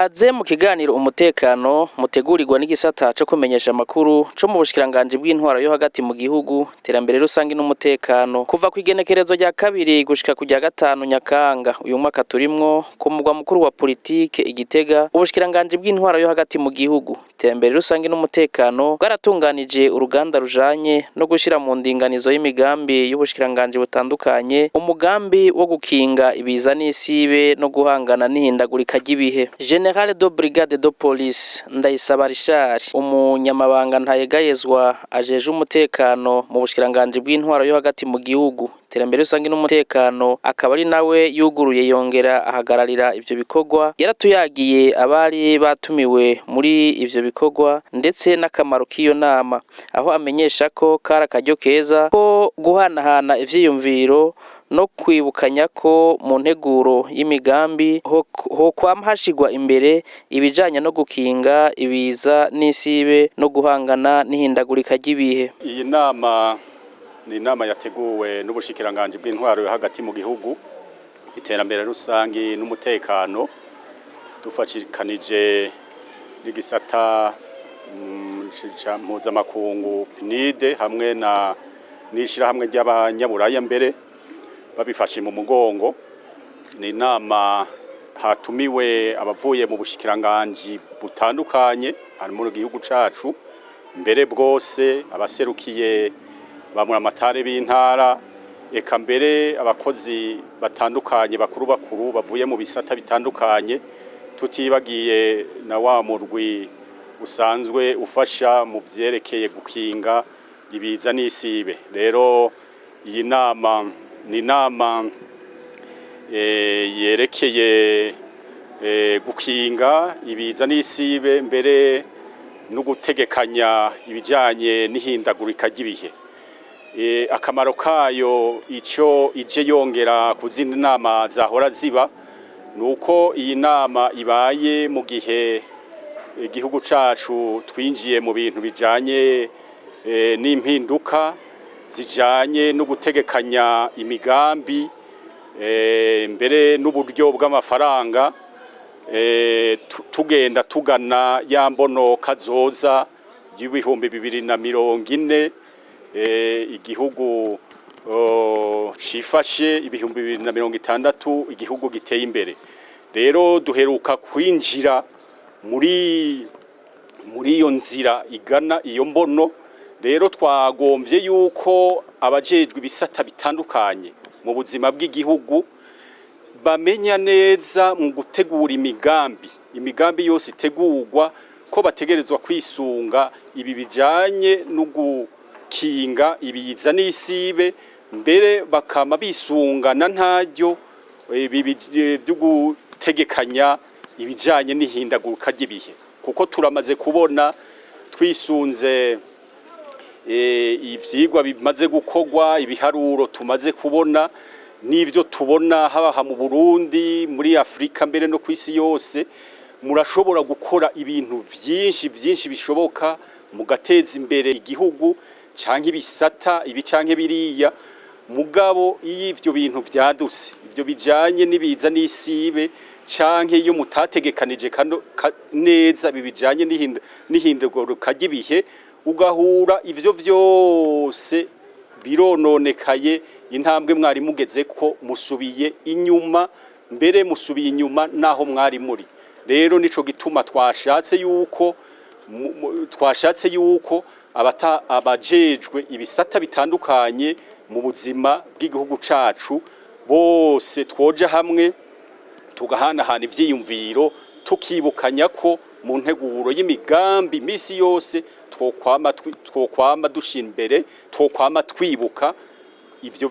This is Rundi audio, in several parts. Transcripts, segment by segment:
Aze mu kiganiro umutekano mutegurirwa n'igisata co kumenyesha amakuru co mu bushikiranganji bw'intwaro yo hagati mu gihugu, iterambere rusangi n'umutekano. Kuva kw'igenekerezo rya 2 gushika ku rya 5 Nyakanga uyu mwaka turimwo, ku mugwa mukuru wa politike Igitega, ubushikiranganji bw'intwaro yo hagati mu gihugu, iterambere rusangi n'umutekano bwaratunganije uruganda rujanye no gushira mu ndinganizo y'imigambi y'ubushikiranganji butandukanye umugambi wo gukinga ibiza n'isibe no guhangana n'ihindagurika ry'ibihe. General de Brigade de Police Ndayisaba Richard, umunyamabanga ntayegayezwa ajeje umutekano mu bushikiranganji bw'intwaro yo hagati mu gihugu, iterambere rusangi n'umutekano, akaba ari nawe yuguruye yongera ahagararira ivyo bikorwa, yaratuyagiye abari batumiwe muri ivyo bikorwa ndetse n'akamaro k'iyo nama, aho amenyesha ko kari akaryo keza ko guhanahana ivyiyumviro no kwibukanya ko mu nteguro y'imigambi ho kwama hashigwa imbere ibijanye no gukinga ibiza n'isibe no guhangana n'ihindagurika ry'ibihe. Iyi nama ni inama yateguwe n'ubushikiranganji bw'intwaro yo hagati mu gihugu, iterambere rusangi n'umutekano, dufashikanije n'igisata mpuzamakungu PNID hamwe na n'ishirahamwe ry'abanyaburaya, mbere babifashe mu mugongo. Ni inama hatumiwe abavuye mu bushikiranganji butandukanye harimo mu gihugu cacu, mbere bwose abaserukiye ba muramatare b'intara, eka mbere abakozi batandukanye bakuru bakuru bavuye mu bisata bitandukanye, tutibagiye na wa murwi usanzwe ufasha mu vyerekeye gukinga ibiza n'isibe. Rero iyi nama ni inama yerekeye gukinga ibiza n'isibe, mbere no gutegekanya ibijanye n'ihindagurika ry'ibihe. Akamaro kayo, ico ije yongera ku zindi nama zahora ziba, nuko iyi nama ibaye mu gihe igihugu cacu twinjiye mu bintu bijanye n'impinduka zijanye no gutegekanya imigambi, mbere n'uburyo bw'amafaranga, tugenda tugana ya mbono kazoza y'2040, igihugu cifashe, 2060 igihugu giteye imbere. Rero duheruka kwinjira muri iyo nzira igana iyo mbono. Rero twagomvye yuko abajejwe ibisata bitandukanye mu buzima bw'igihugu bamenya neza mu gutegura imigambi yose itegurwa ko bategerezwa kwisunga ibi bijanye no gukinga ibiza n'isibe, mbere bakama bisunga na ntaryo ibi byo gutegekanya ibijanye n'ihindagurika ry'ibihe, kuko turamaze kubona, twisunze ivyigwa bimaze gukorwa, ibiharuro tumaze kubona n'ivyo tubona habaha mu Burundi, muri Afrika, mbere no kw'isi yose, murashobora gukora ibintu vyinshi vyinshi bishoboka mugateza imbere igihugu canke ibisata ibi canke biriya. Mugabo iyo ivyo bintu vyadutse, ivyo bijanye n'ibiza n'isibe, canke iyo mutategekanije neza ibi bijanye n'ihindagurika ry'ibihe, ugahura ivyo vyose birononekaye, intambwe mwari mugeze ko musubiye inyuma, mbere musubiye inyuma naho mwari muri. Rero nico gituma twashatse yuko abata abajejwe ibisata bitandukanye mu buzima bw'igihugu cacu bose twoja hamwe, tugahanahana ivyiyumviro, tukibukanya ko mu nteguro y'imigambi misi yose twokwama dushira imbere, twokwama twibuka ivyo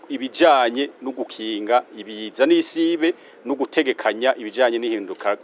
ibijanye no gukinga ibiza n'isibe no gutegekanya ibijanye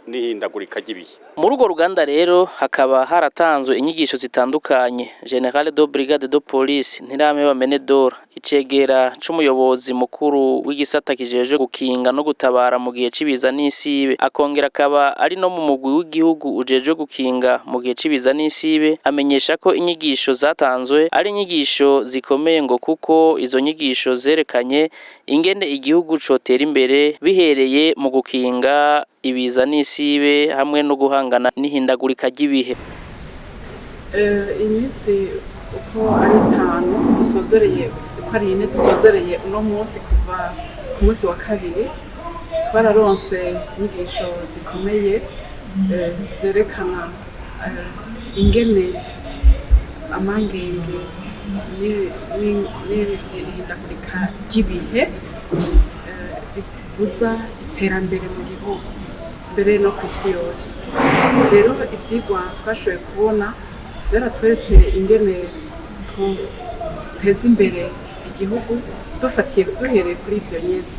n'ihindagurika ry'ibihe. Muri urwo ruganda rero hakaba haratanzwe inyigisho zitandukanye. General de Brigade de Police Ntirampeba Menedora. Icegera c'umuyobozi mukuru w'igisata kijejwe gukinga no gutabara mu gihe c'ibiza n'isibe, akongera akaba ari no mu mugwi w'igihugu ujejwe gukinga mu gihe c'ibiza n'isibe, amenyesha ko inyigisho zatanzwe ari inyigisho zikomeye, ngo kuko izo nyigisho zerekanye ingene igihugu cotera imbere bihereye mu gukinga ibiza n'isibe hamwe no guhangana n'ihindagurika ry'ibihe. Iminsi uko ari itanu dusozereye, uko ari ine dusozereye uno munsi, kuva ku munsi wa kabiri twararonse inyigisho zikomeye zerekana ingene amangenge n'ihindagurika ry'ibihe ribuza iterambere mu gihugu, mbere no ku isi yose. Rero ivyigwa twashoboye kubona byaratweretse ingene twoteza imbere igihugu dufatiye, duhereye kuri ivyo nyene,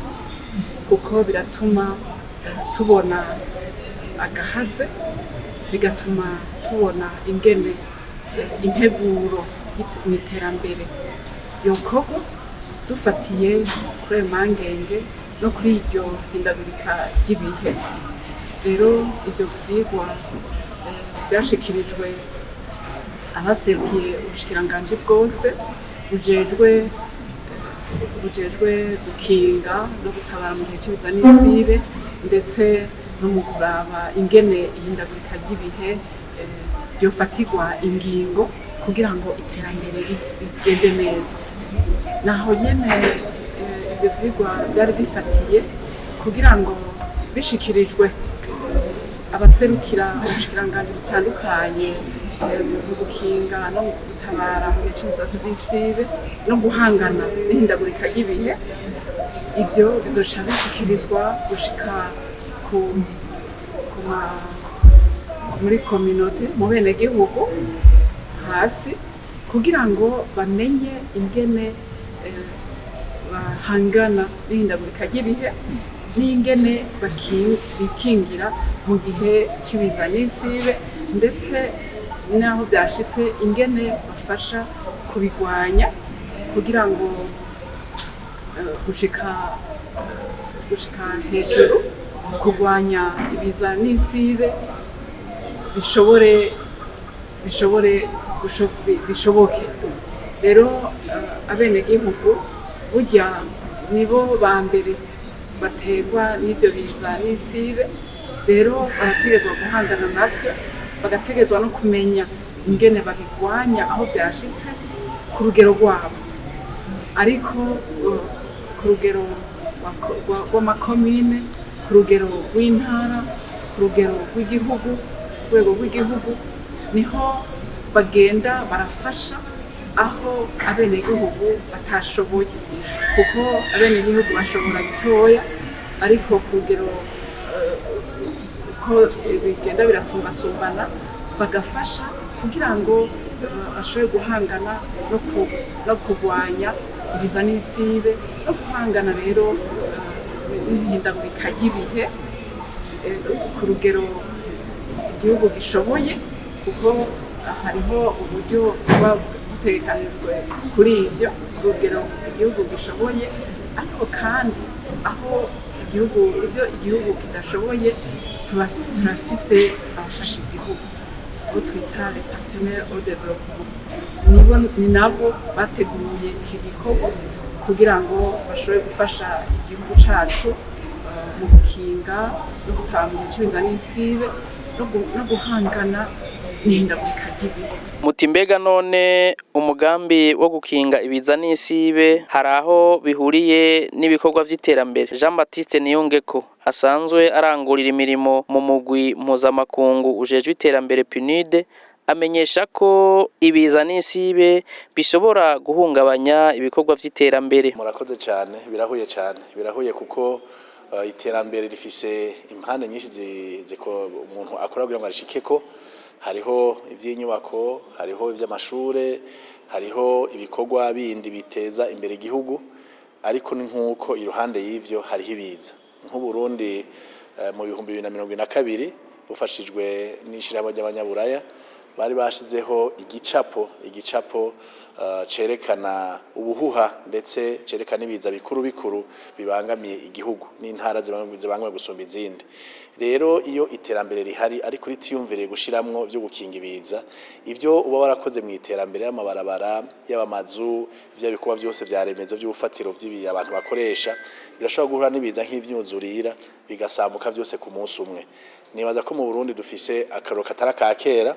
kuko biratuma tubona agahaze, bigatuma tubona ingene integuro mu iterambere yokorwa dufatiye kuri ayo mangenge no kuri iryo hindagurika ry'ibihe. Rero ivyo vyigwa vyashikirijwe abaserukiye ubushikiranganji bwose bujejwe gukinga no gutabara mu gihe c'ibiza n'isibe, ndetse no mu kuraba ingene ihindagurika ry'ibihe ryofatirwa ingingo kugira ngo iterambere rigende neza. Naho nyene ivyo vyigwa vyari bifatiye kugira ngo bishikirijwe abaserukira ubushikiranganji butandukanye mu gukinga no mu gutabara mu gihe c'ibiza n'isibe no guhangana n'ihindagurika ry'ibihe. Ivyo bizoca bishikirizwa gushika ku muri communauté, mu benegihugu hasi, kugira ngo bamenye ingene bahangana n'ihindagurika ry'ibihe n'ingene bikingira mu gihe c'ibiza n'isibe, ndetse n'aho vyashitse ingene bafasha kubigwanya, kugira ngo gushika hejuru kurwanya ibiza n'isibe bishobore bishoboke. Rero abenegihugu burya nibo ba mbere baterwa n'ivyo biza n'isibe. Rero barategerezwa guhangana navyo, bagategerezwa no kumenya ingene babigwanya aho vyashitse ku rugero rwabo, ariko ku rugero rw'amakomine, ku rugero rw'intara, ku rugero rw'igihugu, rwego rw'igihugu, niho bagenda barafasha aho abenegihugu batashoboye, kuko abenegihugu bashobora bitoya, ariko ku rugero uko bigenda birasumbasumbana bagafasha kugira ngo bashobore guhangana no kurwanya ibiza n'isibe no guhangana rero n'ihindagurika ry'ibihe ku rugero igihugu gishoboye, kuko hariho uburyo buba butegekanijwe kuri ibyo ku rugero igihugu gishoboye. Ariko kandi aho igihugu, ibyo igihugu kidashoboye, turafise abafasha igihugu, abo twita les partenaires au développement. Nibo, ni nabo bateguye iki gikorwa kugira ngo bashobore gufasha igihugu cacu mu gukinga no gutanga ibiza n'isibe no guhangana n'ihindagurika ry'ibihe. Muti mbega none umugambi wo gukinga ibiza n'isibe hari aho bihuriye n'ibikorwa vy'iterambere? Jean Baptiste Niyungeko, asanzwe arangurira imirimo mu mugwi mpuzamakungu ujejwe iterambere PNUD, amenyesha ko ibiza n'isibe bishobora guhungabanya ibikorwa vy'iterambere. Murakoze cyane. Birahuye cyane, birahuye, kuko iterambere rifise impande nyinshi umuntu akora kugira ngo arishikeko. Hariho ivy'inyubako, hariho ivy'amashure, hariho ibikorwa bindi biteza imbere igihugu, ariko ni nk'uko iruhande y'ivyo hariho ibiza. Nk'Uburundi mu 2022, bufashijwe n'ishirahamwe ry'abanyaburaya, bari bashizeho igicapo cerekana ubuhuha ndetse cerekana ibiza bikuru bikuru bibangamiye igihugu n'intara zibangamiye gusumba izindi. Rero iyo iterambere rihari ariko ritiyumviriye gushiramwo byo gukinga ibiza, ivyo uba warakoze mu iterambere y'amabarabara, y'abamazu, ivyo bikorwa byose vya remezo by'ubufatiro by'ibi abantu bakoresha birashobora guhura n'ibiza nk'ivyuzurira bigasambuka byose ku munsi umwe. Nibaza ko mu Burundi dufise akaroro katara ka kera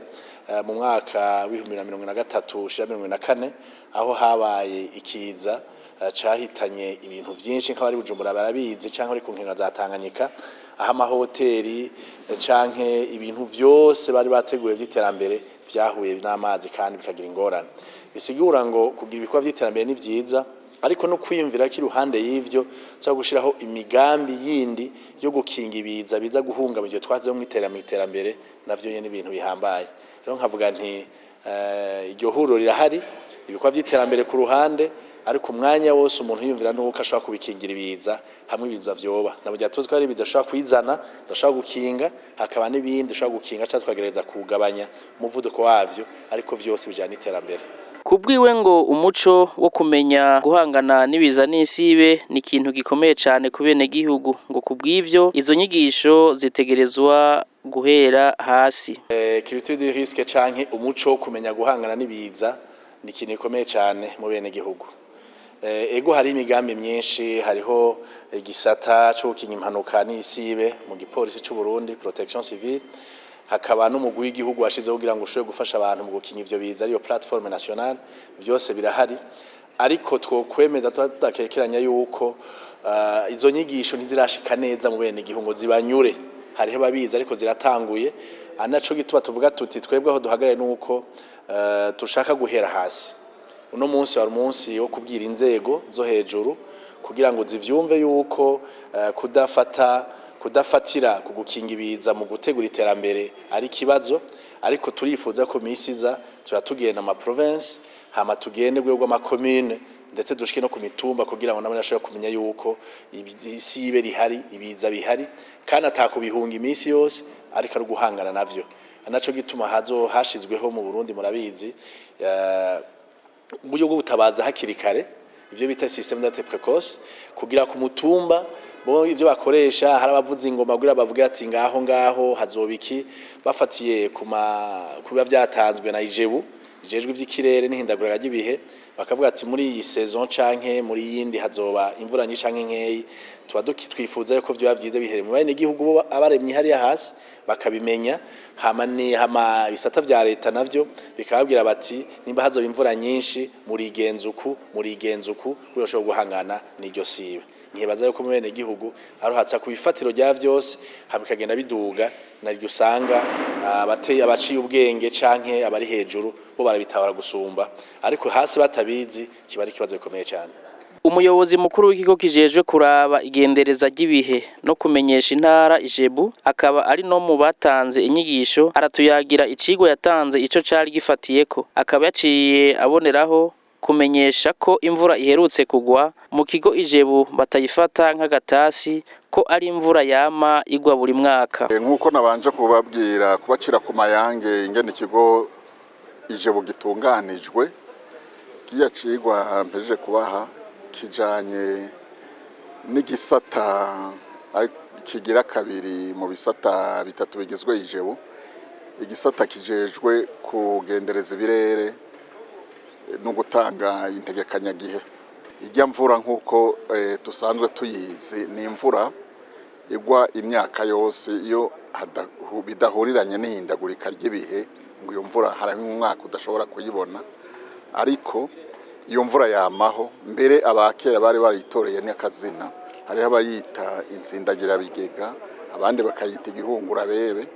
mu mwaka w'2023 ushira 2024 aho habaye ikiza cahitanye ibintu vyinshi nk'abari Bujumbura barabizi canke bari ku nkenga za Tanganyika, aho amahoteli canke ibintu vyose bari bateguye vy'iterambere vyahuye n'amazi kandi bikagira ingorane. Bisigura ngo kugira ibikorwa vy'iterambere ni vyiza, ariko no kwiyumvira ko iruhande y'ivyo cyo gushiraho imigambi yindi yo gukinga ibiza biza guhungabanya ivyo twazeho mu iterambere navyo nyene ibintu bihambaye. Rero nkavuga nti iryo huriro rirahari, ibikorwa vy'iterambere ku ruhande, ariko umwanya wose umuntu yiyumvira nuko ashobora kubikingira ibiza hamwe ibiza vyoba. Na burya tuzi ko hari ibiza ashobora kwizana, adashobora gukinga, hakaba n'ibindi ushobora gukinga canke tukagerageza kugabanya umuvuduko wavyo, ariko vyose bijana n'iterambere. Kubwiwe ngo umuco wo kumenya guhangana n'ibiza n'isibe ni ikintu gikomeye cane ku benegihugu, ngo kubw'ivyo izo nyigisho zitegerezwa guhera hasi. Culture du risque canke umuco wo kumenya guhangana n'ibiza ni ikintu gikomeye cane mu benegihugu. Ego hari imigambi myinshi, hariho igisata co gukinga impanuka n'isibe mu gipolisi c'u Burundi, protection civile, hakaba n'umugwi w'igihugu washizeho kugira ngo ushobore gufasha abantu mu gukinga ivyo biza, ariyo plateforme nationale, byose birahari. Ariko twokwemeza tudakekeranya yuko izo nyigisho ntizirashika neza mu benegihugu ngo zibanyure. Hariho ababizi ariko ziratanguye, anaco gituma tuvuga tuti twebwe aho duhagarare nuko tushaka guhera hasi. Uno munsi wari umunsi wo kubwira inzego zo hejuru kugira ngo zivyumve yuko kudafatira ku gukinga ibiza mu gutegura iterambere ari ikibazo, ariko turifuza ko misi iza tuba tugenda ama province, hama tugende rwego rw'amakomine, ndetse dushike no ku mitumba kugira ngo nabo bashobore kumenya yuko isibe rihari, ibiza bihari, kandi atakubihunga iminsi yose, ariko ari guhangana navyo. Anaco gituma hazo hashizweho mu Burundi murabizi uburyo bwo gutabaza hakiri kare, ivyo bita système d'alerte précoce, kugira ku mutumba bo ivyo bakoresha hari abavuza ingoma kugira bavuge ati ngaho ngaho hazoba iki, bafatiye kuba vyatanzwe na IJEBU ijejwe ivy'ikirere n'ihindagurika ry'ibihe, bakavuga ati muri iyi saison canke muri yindi hazoba imvura nyinshi canke nkeyi. Tuba twifuza yuko vyoba vyiza bihere mu benegihugu bo abaremye hariya hasi bakabimenya, hama ni hama ibisata vya leta navyo bikababwira bati nimba hazoba imvura nyinshi murigenza uku, murigenza uku, kugira bashobore guhangana n'iryo sibe. Nkibaza yuko mu benegihugu aruhatsa ku bifatiro rya vyose, hama bikagenda biduga, naryo usanga abateye abaciye ubwenge canke abari hejuru bo barabitabara gusumba, ariko hasi batabizi kiba ari ikibazo gikomeye cyane. Umuyobozi mukuru w'ikigo kijejwe kuraba igendereza ry'ibihe no kumenyesha intara IJEBU, akaba ari no mu batanze inyigisho, aratuyagira icigwa yatanze ico cari gifatiyeko, akaba yaciye aboneraho kumenyesha ko imvura iherutse kugwa mu kigo IJEBU batayifata nk'agatasi, ko ari imvura yama igwa buri mwaka. Nk'uko nabanje kubabwira kubacira ku mayange ingene ikigo IJEBU gitunganijwe, kiya cigwa mpejeje kubaha kijanye n'igisata kigira kabiri mu bisata bitatu bigizwe IJEBU, igisata kijejwe kugendereza ibirere no gutanga integekanyagihe. Ijya mvura nk'uko dusanzwe tuyizi ni imvura igwa imyaka yose iyo bidahuriranye n'ihindagurika ry'ibihe, ngo iyo mvura hari umwaka udashobora kuyibona, ariko iyo mvura yamaho. Mbere abakera bari baritoreye n'akazina, hariho abayita insindagirabigega, abandi bakayita igihungurabebe.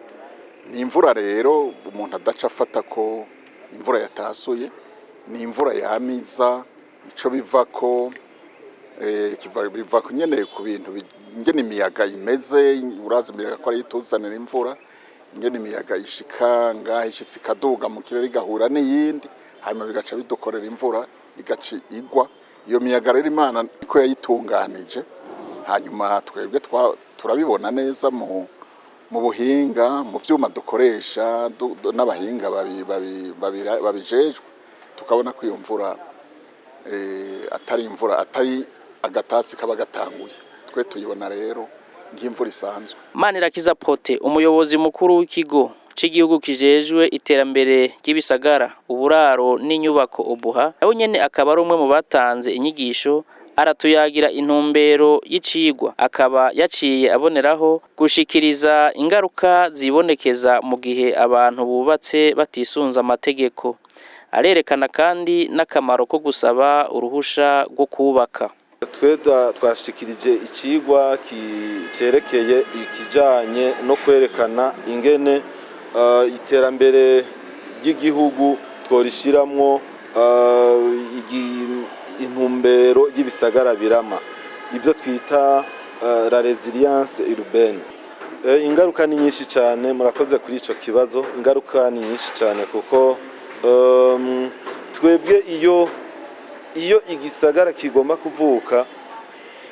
Ni imvura rero umuntu adaca afata ko imvura yatasuye, ni imvura yamiza. Ico bivako biva nyene ku bintu ingene imiyaga imeze. Urazi imiyaga ko ariyo ituzanira imvura, ingene imiyaga ishika ngaho ishitse ikaduga mu kirere igahura n'iyindi, hanyuma bigaca bidukorera imvura igaca igwa. Iyo miyaga rero Imana niko yayitunganije, hanyuma twebwe turabibona neza mu buhinga, mu vyuma dukoresha n'abahinga babijejwe. Tukabona ko iyo mvura atari imvura, atari agatasi kaba gatanguye. Twe tuyibona rero nk'imvura isanzwe. Manirakiza Protais, umuyobozi mukuru w'ikigo c'igihugu kijejwe iterambere ry'ibisagara, uburaro n'inyubako, OBUHA, nawe nyene akaba ari umwe mu batanze inyigisho, aratuyagira intumbero y'icigwa, akaba yaciye aboneraho gushikiriza ingaruka zibonekeza mu gihe abantu bubatse batisunze amategeko. Arerekana kandi n'akamaro ko gusaba uruhusha rwo kubaka. Twe twashikirije icigwa cerekeye ikijanye no kwerekana ingene iterambere ry'igihugu tworishiramwo intumbero y'ibisagara birama, ivyo twita la résilience urbaine. Ingaruka ni nyinshi cyane. Murakoze kuri ico kibazo. Ingaruka ni nyinshi cyane kuko twebwe iyo igisagara kigomba kuvuka,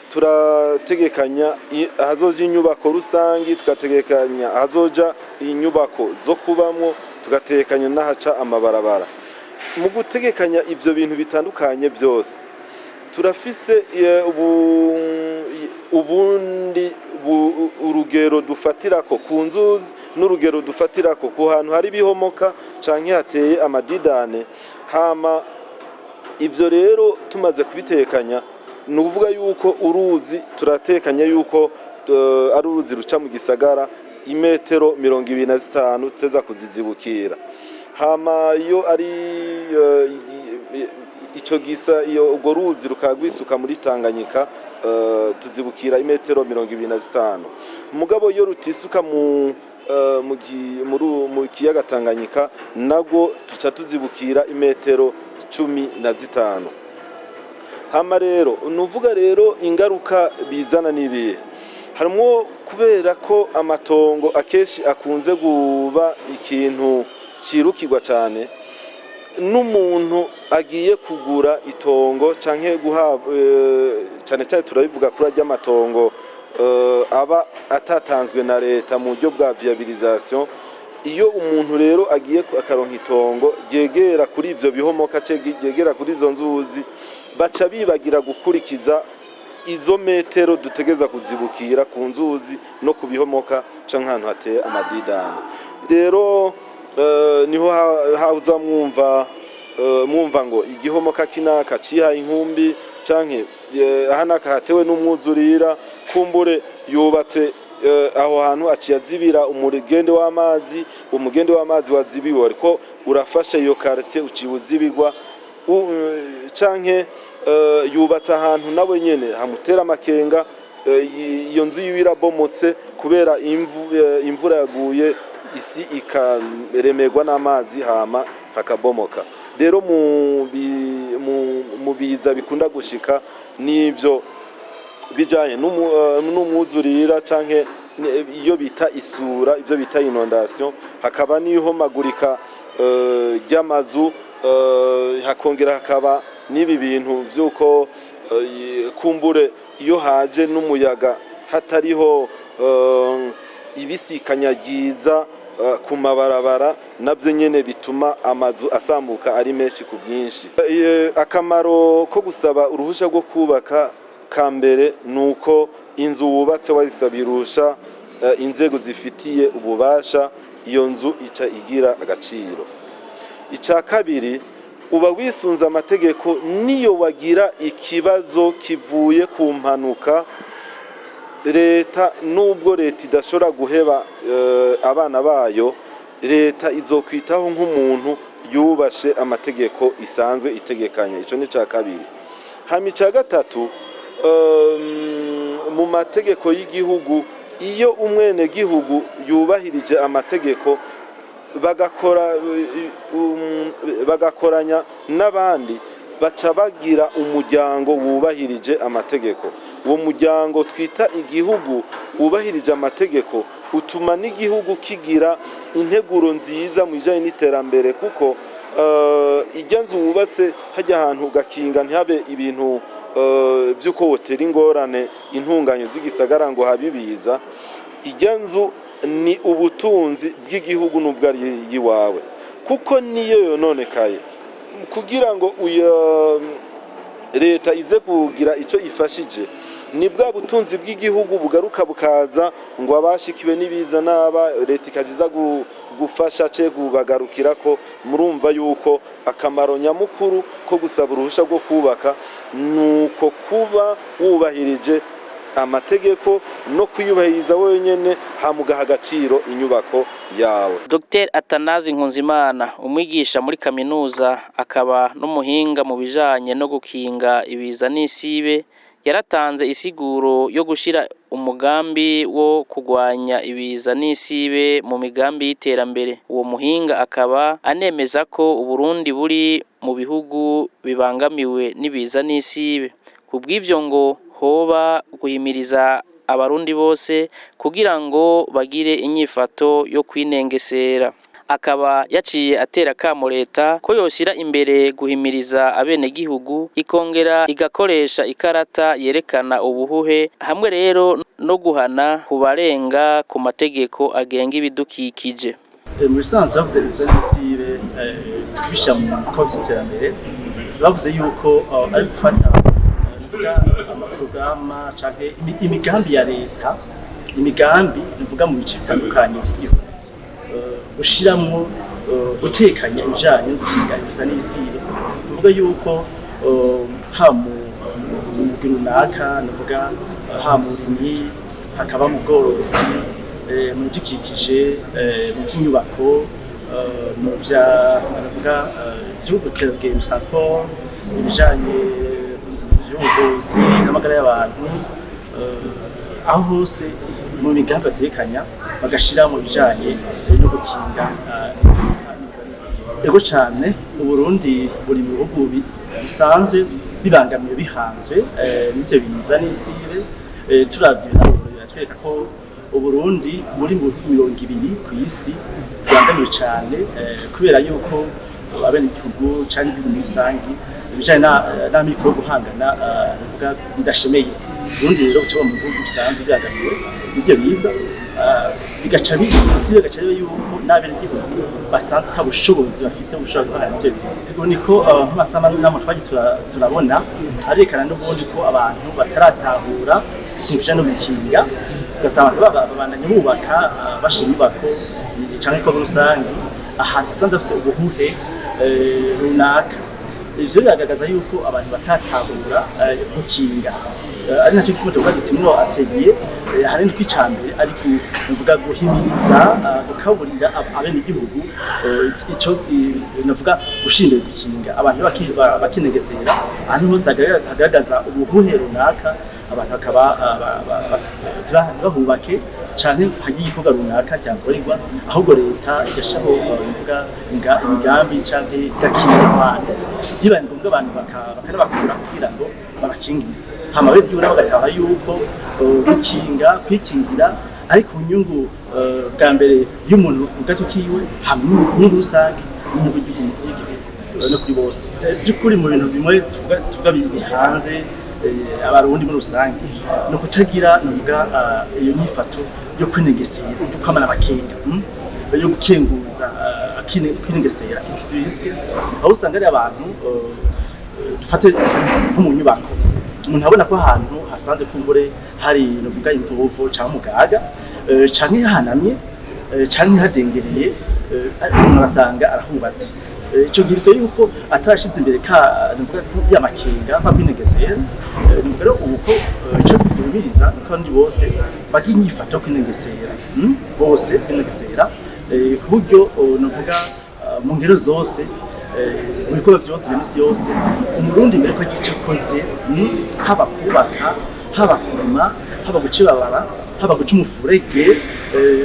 turategekanya ahazoja inyubako rusangi, tugategekanya ahazoja inyubako zo kubamwo, tugategekanya n'ahaca amabarabara. Mu gutegekanya ivyo bintu bitandukanye byose, turafise ubundi urugero dufatirako ku nzuzi n'urugero dufatirako ku hantu hari ibihomoka canke hateye amadidane. Hama ivyo rero tumaze kubitekanya, ni ukuvuga yuko uruzi turatekanya yuko ari uruzi ruca mu gisagara, imetero 25 teza kuzizibukira. Hama iyo ari ico gisa, iyo urwo ruzi rukaba rwisuka muri Tanganyika, tuzibukira imetero 25. Mugabo iyo rutisuka mu kiyaga Tanganyika, nagwo tuca tuzibukira imetero 15. Hama rero nuvuga rero ingaruka bizana n'ibihe harimwo, kubera ko amatongo akenshi akunze kuba ikintu cirukirwa cyane, n'umuntu agiye kugura itongo canke guhabwa, cyane cyane turabivuga kuri arya matongo aba atatanzwe na leta mu buryo bwa viabilisation. Iyo umuntu rero agiye akaronka itongo ryegera kuri ivyo bihomoka canke ryegera kuri izo nzuzi, baca bibagira gukurikiza izo metero dutegeza kuzibukira ku nzuzi no ku bihomoka canke ahantu hateye amadidane. Rero niho haza mwumva ngo igihomoka kinaka cihaye inkumbi, canke aha naka hatewe n'umwuzurira, kumbure yubatse aho hantu aciye azibira umugende w'amazi. Umugende w'amazi wazibiwe ariko urafasha iyo quartier, uciye uzibirwa, canke yubatse ahantu nawe nyene hamutera amakenga, iyo nzu yiwe irabomotse kubera imvura yaguye, isi ikaremerwa n'amazi, hama hakabomoka. Rero mu biza bikunda gushika n'ibyo bijanye n'umwuzurira canke iyo bita isura, ibyo bita inondation, hakaba n'ihomagurika ry'amazu, hakongera hakaba n'ibi bintu vy'uko kumbure iyo haje n'umuyaga hatariho ibisikanya ryiza ku mabarabara, navyo nyene bituma amazu asambuka ari menshi ku bwinshi. Akamaro ko gusaba uruhusha rwo kubaka ka mbere nuko inzu wubatse wayisabiye uruhusha inzego zifitiye ububasha, iyo nzu ica igira agaciro. Icya kabiri, uba wisunze amategeko. Niyo wagira ikibazo kivuye ku mpanuka, leta, nubwo leta idashobora guheba abana bayo, leta izokwitaho nk'umuntu yubashe amategeko isanzwe itegekanya. Ico ni icya kabiri. Hama icya gatatu, mu mategeko y'igihugu, iyo umwenegihugu yubahirije amategeko, bagakora bagakoranya n'abandi, baca bagira umuryango wubahirije amategeko. Uwo muryango twita igihugu wubahirije amategeko utuma n'igihugu kigira integuro nziza mu bijyanye n'iterambere, kuko ijya nzu wubatse hajya ahantu ugakinga ntihabe ibintu by'uko wotera ingorane intunganyo z'igisagara ngo habe ibiza. Ijya nzu ni ubutunzi bw'igihugu n'ubwo ari iwawe, kuko niyo yononekaye. Kugira ngo uyo leta ize kugira icyo ifashije, ni bwa butunzi bw'igihugu bugaruka bukaza ngo abashikiwe n'ibiza n'aba, leta ikaja iza gufasha ce kubagarukira ko. Murumva yuko akamaro nyamukuru ko gusaba uruhusha rwo kubaka nuko kuba wubahirije amategeko no kwiyubahiriza wenyene, hamugaha agaciro inyubako yawe. Dr Atanazi Nkunzimana, umwigisha muri kaminuza akaba n'umuhinga mu bijanye no gukinga ibiza n'isibe, yaratanze isiguro yo gushira umugambi wo kugwanya ibiza n'isibe mu migambi y'iterambere. Uwo muhinga akaba anemeza ko Uburundi buri mu bihugu bibangamiwe n'ibiza n'isibe. Kubw'ivyo ngo hoba guhimiriza abarundi bose kugira ngo bagire inyifato yo kwinengesera. Akaba yaciye atera kamo leta ko yoshyira imbere guhimiriza abenegihugu, ikongera igakoresha ikarata yerekana ubuhuhe, hamwe rero no guhana ku barenga ku mategeko agenga ibidukikije. Mu bisanzwe bavuze ibiza n'isibe, tukibishyira mu bikorwa by'iterambere, bavuze yuko ari gufata nuvuga amaporogaramu canke imigambi ya leta, imigambi nuvuga mu bice bitandukanye by'igihugu, gushiramwo gutekanya ibijanye no gukinga ibiza n'isibe. Tuvuga yuko haba mu mugwi runaka, nuvuga haba mu burimyi, hakaba mu bworozi, mu bidukikije, mu by'inyubako, mu bya navuga by'ubukerarugendo, transport, ibijanye by'ubuvuzi n'amagara y'abantu, aho hose mu migambi batekanya bagashira mu bijanye no gukinga ibiza n'isibe. Ego cane, Uburundi buri mu bihugu bisanzwe bibangamiwe, bihanzwe n'ivyo biza n'isibe. Turavye ibiharuro biratwereka ko Uburundi buri mu bihugu 20 ku isi bibangamiwe cane, kubera yuko abenegihugu canke igihugu muri rusangi ibijanye n'amikoro yo guhangana bivuga bidashemeye. Uburundi rero buca buba mu bihugu bisanzwe bibangamiwe n'ivyo biza, bigaca isi bigaca biba yuko n'abenegihugu basanzwe ata bushobozi bafise bushobora guhangana n'ivyo biza. Ego, niko nk'amasanamu twagiye turabona arerekana n'ubundi ko abantu bataratahura ikintu kijanye no gukinga, ugasanga abantu babandanya bubaka, bashira inyubako canke ibikorwa rusange ahantu basanzwe bafise ubuhuhe runaka. Ivyo biragaragaza yuko abantu bataratahura gukinga. Ari naco gituma tuvuga duti mwo atelier ahanini ko icambere ari kuvuga guhimiriza, gukaburira abenegihugu ico navuga gushingira gukinga, abantu bakinegesera ahantu hose hagaragaza ubuhuhe runaka, abantu bakaba ntibahubake canke hagiye igikorwa runaka cyakorerwa, ahubwo leta igashaho imvuga imigambi canke igakinga abantu, bibaye ngombwa abantu bakanabakura kugira ngo babakingire. Hama abenegihugu nabo bagataha yuko gukinga, kwikingira ari ku nyungu bwa mbere y'umuntu ku gato kiwe, hama inyungu rusange n'inyungu y'igihugu no kuri bose. By'ukuri mu bintu bimwe tuvuga bihanze abarundi muri rusange ni ukutagira nuvuga iyo nyifato yo kwinegesera, yo kwamana amakenga, yo gukenguza, kwinengesera risque, aho usanga ari abantu dufate nko mu nyubako, umuntu abona ko ahantu hasanzwe kumbure hari nuvuga imvuvu canke umugaga, canke hahanamye, canke hadengereye, umuntu agasanga arahubatse. Ico gihe bisaba yuko atarashize imbere ka nuvuga ko y'amakenga kwa kwinegesera. Nuvuga rero ubu ko ico duhimiriza nuko abandi bose bagira inyifato yo kwinengesera, bose kwinegesera, ku buryo nuvuga mu ngero zose, mu bikorwa vyose vya misi yose, umurundi mbere ko agira ico akoze, haba kubaka, haba kurima, haba guca ibabara, haba guca umufurege,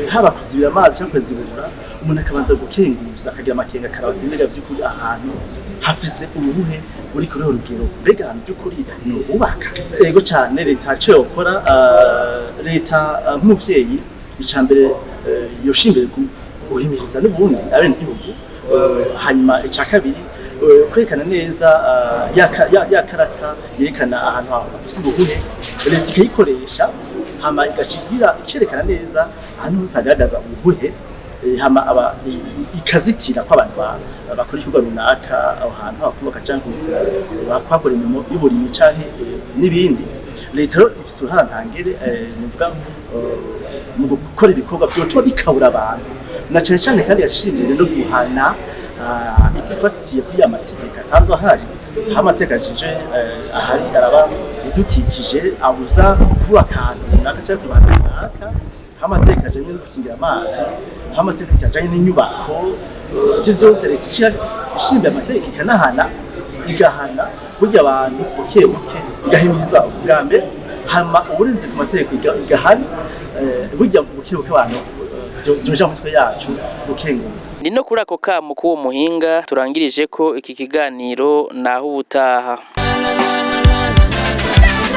haba kuzibira amazi canke kuyazibura, umuntu akabanza gukenguza, akagira amakenga, akaraba ati mbega vy'ukuri ahantu hafise ubuhuhe buri kuri rugero, mbega ahantu by'ukuri ni uhubaka? Ego cane, leta ico yokora, leta nk'umuvyeyi, ica mbere yosha imbere guhimiriza n'ubundi abenegihugu, hanyuma ica kabiri kwerekana neza ya karata yerekana ahantu hafise ubuhuhe, leta ikayikoresha, hama igaca igira ikerekana neza ahantu hose hagaragaza ubuhuhe. Hama aba ikazitira ko abantu bakora igikorwa runaka aho hantu, hakubaka canke bakora imirimo y'uburimyi canke n'ibindi. Leta rero ifise uruhara ntangere, nuvuga mu gukora ibikorwa vyotuma bikabura abantu, na cane cane kandi yashimire no guhana, ifatiye kuri ya mategeko asanzwe ahari. Aho amategeko ajije ahari araba ibidukikije, abuza kubaka ahantu runaka canke ku bantu runaka, aho amategeko ajanye no gukingira amazi, aho amategeko ajanye n'inyubako, ivyo vyose leta ica ishinga amategeko ikanahana, igahana burya abantu buke buke, igahimiriza ubwa mbere, hama uburenze ku mategeko igahana, burya buke buke abantu vyoja mu mitwe yacu gukenguza. Ni no kuri ako kamo k'uwo muhinga turangirije ko iki kiganiro, naho ubutaha.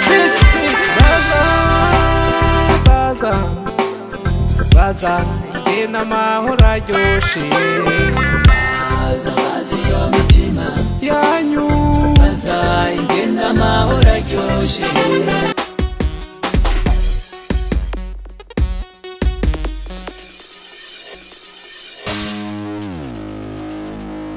Peace, peace, baza, baza, baza, ingena amahoro aryoshe. Baza, baza iyo mitima yanyu. Baza ingena amahoro aryoshe.